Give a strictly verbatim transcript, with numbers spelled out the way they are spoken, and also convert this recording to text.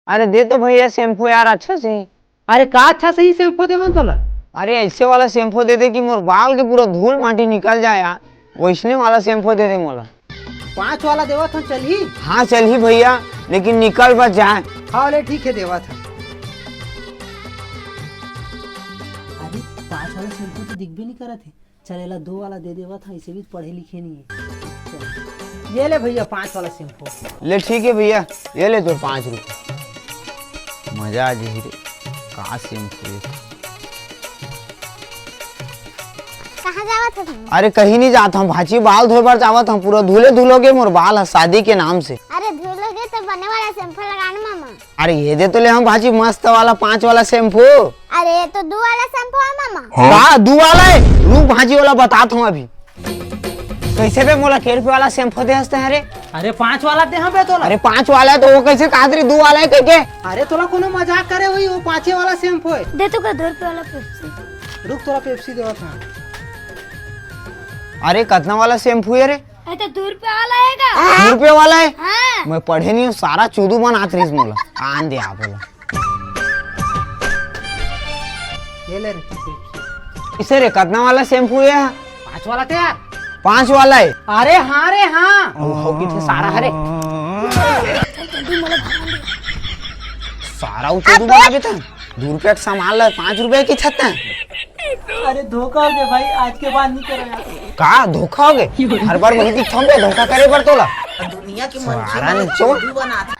अरे दे तो भैया शैम्पू यार, अच्छा से। अरे का अच्छा सही शैम्पू देवन तोला? अरे ऐसे वाला शैम्पू दे दे कि मोर बाल के पूरा धूल माटी निकल जाए यार, वैसने वाला शैम्पू दे दे मोला। पाँच वाला देवत हँव, चलही? हाँ चलही भैया, लेकिन निकल बस जाए। हाँ ले ठीक है, देवत हँव। अरे पाँच वाला शैम्पू तो दिखबे नहीं करत है। चल एला दो वाला दे देवत हँव, इसे भी पढ़े लिखे नहीं है। चल। ये ले भैया पाँच वाला शैम्पू। ले ठीक है भैया, ये ले तोर पाँच रुपये। मजा आ जाही रे, का शैम्पू है। कहाँ जावत हस? अरे कहीं नहीं जात हँव भांची, बाल धोए बर जावत हँव, पूरा धुले धुलोगे मोर बाल ह शादी के नाम से। अरे धुलोगे तो बने वाला शैम्पू लगा ना मामा। अरे ये दे तो ले हँव भांची, मस्त वाला पाँच वाला शैम्पू। अरे ये तो दू वाला शैम्पू है मामा। का दू वाला है? रुक भांची वाला बतात हँव अभी। कैसे बे मोला के रुपये वाला शैम्पू दे हँस तें रे? अरे पाँच वाला दे हँव बे तोला। अरे पाँच वाला है तो वो कैसे कहत रही दू वाला है कह के? अरे तोला कोनो मजाक करे होही, वो पाँचे वाला शैम्पू है। दे तो का दो रुपये वाला पेप्सी। रुक तोला पेप्सी देवत हँव। अरे कतना वाला शैम्पू है रे? अरे तो दो रुपये वाला है का? दो रुपये वाला है? हाँ। मैं पढ़े नहीं हँव, सारा चूदू बनात रहिस मोला। आन दे आप बोला। ये ले रे पेप्सी। इसे रे कतना वाला शैम्पू है? पाँच वाला ते यार। पाँच वाला है? अरे हाँ रे हाँ। ओ, हो की थे सारा हरे। सारा उचूदू बनाबे तैं। दू रुपया के सामान ला पाँच रुपया की छत्ता। अरे धोखा होगे भाई, आज के बाद नहीं करो यार। का धोखा होगे? हर बार वही दिखथँव बे धोखा करे बर तोला। दुनिया के मनखे सारा मन ला निचोड़। चूदू बनात।